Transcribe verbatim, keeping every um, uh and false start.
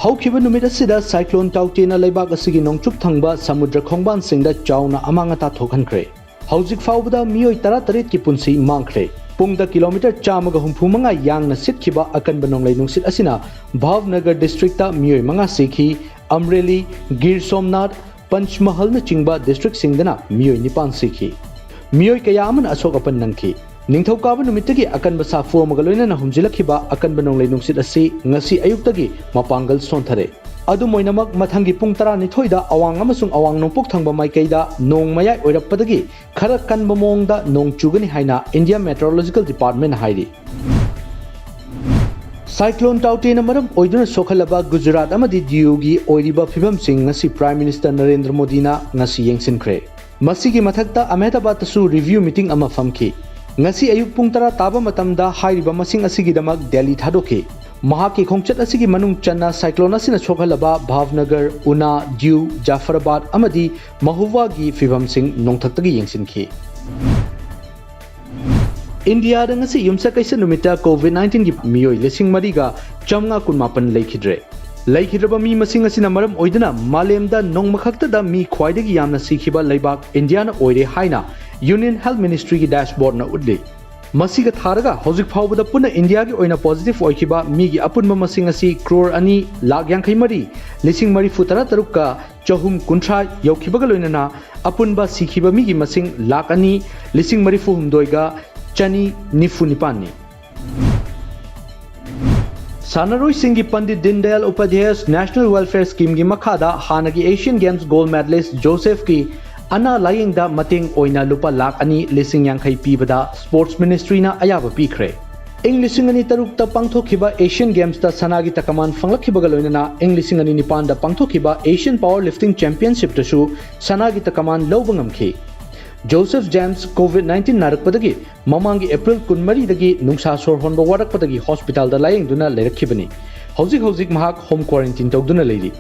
ꯍꯧꯈꯤꯕ ꯅꯨꯃꯤꯠ ꯑꯁꯤꯗ ꯁꯥꯏꯀ꯭ꯂꯣꯟ ꯇꯥꯎꯇꯦꯅ ꯂꯩꯕꯥꯛ ꯑꯁꯤꯒꯤ ꯅꯣꯡꯆꯨꯞ ꯊꯪꯕ ꯁꯃꯨꯗ꯭ꯔ ꯈꯣꯡꯕꯥꯟꯁꯤꯡꯗ ꯆꯥꯎꯅ ꯑꯃꯥꯡ ꯑꯇꯥ ꯊꯣꯛꯍꯟꯈ꯭ꯔꯦ꯫ ꯍꯧꯖꯤꯛ ꯐꯥꯎꯕꯗ ꯃꯤꯑꯣꯏ ꯇꯔꯥꯇꯔꯦꯠꯀꯤ ꯄꯨꯟꯁꯤ ꯃꯥꯡꯈ꯭ꯔꯦ꯫ ꯄꯨꯡꯗ ꯀꯤꯂꯣꯃꯤꯇꯔ ꯆꯥꯝꯃꯒ ꯍꯨꯝꯐꯨ ꯃꯉꯥ ꯌꯥꯡꯅ ꯁꯤꯠꯈꯤꯕ ꯑꯀꯟꯕ ꯅꯣꯡꯂꯩ ꯅꯨꯡꯁꯤꯠ ꯑꯁꯤꯅ ꯚꯥꯚꯅꯒꯔ ꯗꯤꯁꯇ꯭ꯔꯤꯛꯇ ꯃꯤꯑꯣꯏ ꯃꯉꯥ ꯁꯤꯈꯤ꯫ ꯑꯝꯔꯦꯂꯤ, ꯒꯤꯔ ꯁꯣꯝꯅꯥꯊ, ꯄꯟꯆꯃꯍꯜꯅꯆꯤꯡꯕ ꯗꯤꯁꯇ꯭ꯔꯤꯛꯁꯤꯡꯗꯅ ꯃꯤꯑꯣꯏ ꯅꯤꯄꯥꯟ ꯁꯤꯈꯤ꯫ ꯃꯤꯑꯣꯏ ꯀꯌꯥ ꯑꯃꯅ ꯑꯁꯣꯛ ꯑꯄꯟ ꯅꯪꯈꯤ꯫ ꯅꯤꯡꯊꯧꯀꯥꯕ ꯅꯨꯃꯤꯠꯇꯒꯤ ꯑꯀꯟꯕ ꯁꯥꯐꯨ ꯑꯃꯒ ꯂꯣꯏꯅꯅ ꯍꯨꯝꯖꯤꯜꯂꯛꯈꯤꯕ ꯑꯀꯟꯕ ꯅꯣꯡꯂꯩ ꯅꯨꯡꯁꯤꯠ ꯑꯁꯤ ꯉꯁꯤ ꯑꯌꯨꯛꯇꯒꯤ ꯃꯄꯥꯡꯒꯜ ꯁꯣꯟꯊꯔꯦ꯫ ꯑꯗꯨꯝ ꯑꯣꯏꯅꯃꯛ, ꯃꯊꯪꯒꯤ ꯄꯨꯡ ꯇꯔꯥꯅꯤꯊꯣꯏꯗ ꯑꯋꯥꯡ ꯑꯃꯁꯨꯡ ꯑꯋꯥꯡ ꯅꯣꯡꯄꯣꯛ ꯊꯪꯕ ꯃꯥꯏꯀꯩꯗ ꯅꯣꯡ ꯃꯌꯥꯏ ꯑꯣꯏꯔꯞꯄꯗꯒꯤ ꯈꯔ ꯀꯟꯕ ꯃꯑꯣꯡꯗ ꯅꯣꯡ ꯆꯨꯒꯅꯤ ꯍꯥꯏꯅ India Meteorological Department ꯍꯥꯏꯔꯤ꯫ ꯁꯥꯏꯀ꯭ꯂꯣꯟ ꯇꯥꯎꯇꯦꯅ ꯃꯔꯝ ꯑꯣꯏꯗꯨꯅ ꯁꯣꯛꯍꯜꯂꯕ ꯒꯨꯖꯔꯥꯠ ꯑꯃꯗꯤ ꯗꯤꯌꯨꯒꯤ ꯑꯣꯏꯔꯤꯕ ꯐꯤꯕꯝꯁꯤꯡ ꯉꯁꯤ Prime Minister ꯅꯔꯦꯟꯗ꯭ꯔ ꯃꯣꯗꯤꯅ ꯉꯁꯤ ꯌꯦꯡꯁꯤꯟꯈ꯭ꯔꯦ꯫ ꯃꯁꯤꯒꯤ ꯃꯊꯛꯇ ꯑꯍꯃꯦꯗꯥꯕꯥꯗꯇꯁꯨ review meeting ꯑꯃ ꯐꯝꯈꯤ꯫ ꯉꯁꯤ ꯑꯌꯨꯛ ꯄꯨꯡ ꯇꯔꯥ ꯇꯥꯕ ꯃꯇꯝꯗ ꯍꯥꯏꯔꯤꯕ ꯃꯁꯤꯡ ꯑꯁꯤꯒꯤꯗꯃꯛ ꯗꯦꯜꯂꯤ ꯊꯥꯗꯣꯛꯈꯤ꯫ ꯃꯍꯥꯛꯀꯤ ꯈꯣꯡꯆꯠ ꯑꯁꯤꯒꯤ ꯃꯅꯨꯡ ꯆꯟꯅ ꯁꯥꯏꯀ꯭ꯂꯣꯟ ꯑꯁꯤꯅ ꯁꯣꯛꯍꯜꯂꯕ ꯚꯥꯚꯅꯒꯔ, ꯎꯅꯥ, ꯗꯤꯌꯨ, ꯖꯥꯐꯔꯥꯕꯥꯗ ꯑꯃꯗꯤ ꯃꯍꯨꯋꯥꯒꯤ ꯐꯤꯕꯝꯁꯤꯡ ꯅꯣꯡꯊꯛꯇꯒꯤ ꯌꯦꯡꯁꯤꯟꯈꯤ꯫ ꯏꯟꯗꯤꯌꯥꯗ ꯉꯁꯤ ꯌꯨꯝꯁꯀꯩꯁ ꯅꯨꯃꯤꯠꯇ COVID nineteenꯒꯤ ꯃꯤꯑꯣꯏ ꯂꯤꯁꯤꯡ ꯃꯔꯤꯒ ꯆꯥꯝꯃꯉꯥ ꯀꯨꯟꯃꯥꯄꯟ ꯂꯩꯈꯤꯗ꯭ꯔꯦ꯫ ꯂꯩꯈꯤꯗ꯭ꯔꯕ ꯃꯤ ꯃꯁꯤꯡ ꯑꯁꯤꯅ ꯃꯔꯝ ꯑꯣꯏꯗꯨꯅ ꯃꯥꯂꯦꯝꯗ ꯅꯣꯡꯃꯈꯛꯇꯗ ꯃꯤ ꯈ꯭ꯋꯥꯏꯗꯒꯤ ꯌꯥꯝꯅ ꯁꯤꯈꯤꯕ ꯂꯩꯕꯥꯛ ꯏꯟꯗꯤꯌꯥꯅ ꯑꯣꯏꯔꯦ ꯍꯥꯏꯅ Union Health Ministryꯒꯤ dashboardꯅ ꯎꯠꯂꯤ꯫ ꯃꯁꯤꯒ ꯊꯥꯔꯒ ꯍꯧꯖꯤꯛ ꯐꯥꯎꯕꯗ ꯄꯨꯟꯅ ꯏꯟꯗꯤꯌꯥꯒꯤ ꯑꯣꯏꯅ positive ꯑꯣꯏꯈꯤꯕ ꯃꯤꯒꯤ ꯑꯄꯨꯟꯕ ꯃꯁꯤꯡ ꯑꯁꯤ ꯀ꯭ꯔꯣꯔ ꯑꯅꯤ ꯂꯥꯈ ꯌꯥꯡꯈꯩ ꯃꯔꯤ ꯂꯤꯁꯤꯡ ꯃꯔꯤꯐꯨ ꯇꯔꯥ ꯇꯔꯨꯛꯀ ꯆꯍꯨꯝ ꯀꯨꯟꯊ꯭ꯔꯥ ꯌꯧꯈꯤꯕꯒ ꯂꯣꯏꯅꯅ ꯑꯄꯨꯟꯕ ꯁꯤꯈꯤꯕ ꯃꯤꯒꯤ ꯃꯁꯤꯡ ꯂꯥꯈ ꯑꯅꯤ ꯂꯤꯁꯤꯡ ꯃꯔꯤꯐꯨ ꯍꯨꯝꯗꯣꯏꯒ ꯆꯅꯤ ꯅꯤꯐꯨ ꯅꯤꯄꯥꯟꯅꯤ꯫ ꯁꯥꯟꯅꯔꯣꯏꯁꯤꯡꯒꯤ ꯄꯟꯗꯤꯠ ꯗꯤꯟꯗꯌꯥꯜ ꯎꯄꯥꯙ꯭ꯌꯥꯌ National Welfare Schemeꯒꯤ ꯃꯈꯥꯗ ꯍꯥꯟꯅꯒꯤ Asian Games gold medalist ꯖꯣꯁꯦꯐꯀꯤ ꯑꯅꯥ ꯂꯥꯌꯦꯡꯗ ꯃꯇꯦꯡ ꯑꯣꯏꯅ ꯂꯨꯄꯥ ꯂꯥꯈ ꯑꯅꯤ ꯂꯤꯁꯤꯡ ꯌꯥꯡꯈꯩ ꯄꯤꯕꯗ Sports Ministryꯅ ꯑꯌꯥꯕ ꯄꯤꯈ꯭ꯔꯦ꯫ ꯏꯪ ꯂꯤꯁꯤꯡ ꯑꯅꯤ ꯇꯔꯨꯛꯇ ꯄꯥꯡꯊꯣꯛꯈꯤꯕ Asian Gamesꯇ ꯁꯅꯥꯒꯤ ꯇꯀꯃꯥꯟ ꯐꯪꯂꯛꯈꯤꯕꯒ ꯂꯣꯏꯅꯅ ꯏꯪ ꯂꯤꯁꯤꯡ ꯑꯅꯤ ꯅꯤꯄꯥꯟꯗ ꯄꯥꯡꯊꯣꯛꯈꯤꯕ Asian Power Lifting Championshipꯇꯁꯨ ꯁꯅꯥꯒꯤ ꯇꯀꯃꯥꯟ ꯂꯧꯕ ꯉꯝꯈꯤ꯫ ꯖꯣꯁꯦꯐ ꯖꯦꯝꯁ COVID nineteen ꯅꯥꯔꯛꯄꯗꯒꯤ ꯃꯃꯥꯡꯒꯤ ꯑꯦꯄ꯭ꯔꯤꯜ ꯀꯨꯟꯃꯔꯤꯗꯒꯤ ꯅꯨꯡꯁꯥ ꯁꯣꯔ ꯍꯣꯟꯕ ꯋꯥꯔꯛꯄꯗꯒꯤ ꯍꯣꯁꯄꯤꯇꯥꯜꯗ ꯂꯥꯌꯦꯡꯗꯨꯅ ꯂꯩꯔꯛꯈꯤꯕꯅꯤ꯫ ꯍꯧꯖꯤꯛ ꯍꯧꯖꯤꯛ ꯃꯍꯥꯛ home quarantine ꯇꯧꯗꯨꯅ ꯂꯩꯔꯤ꯫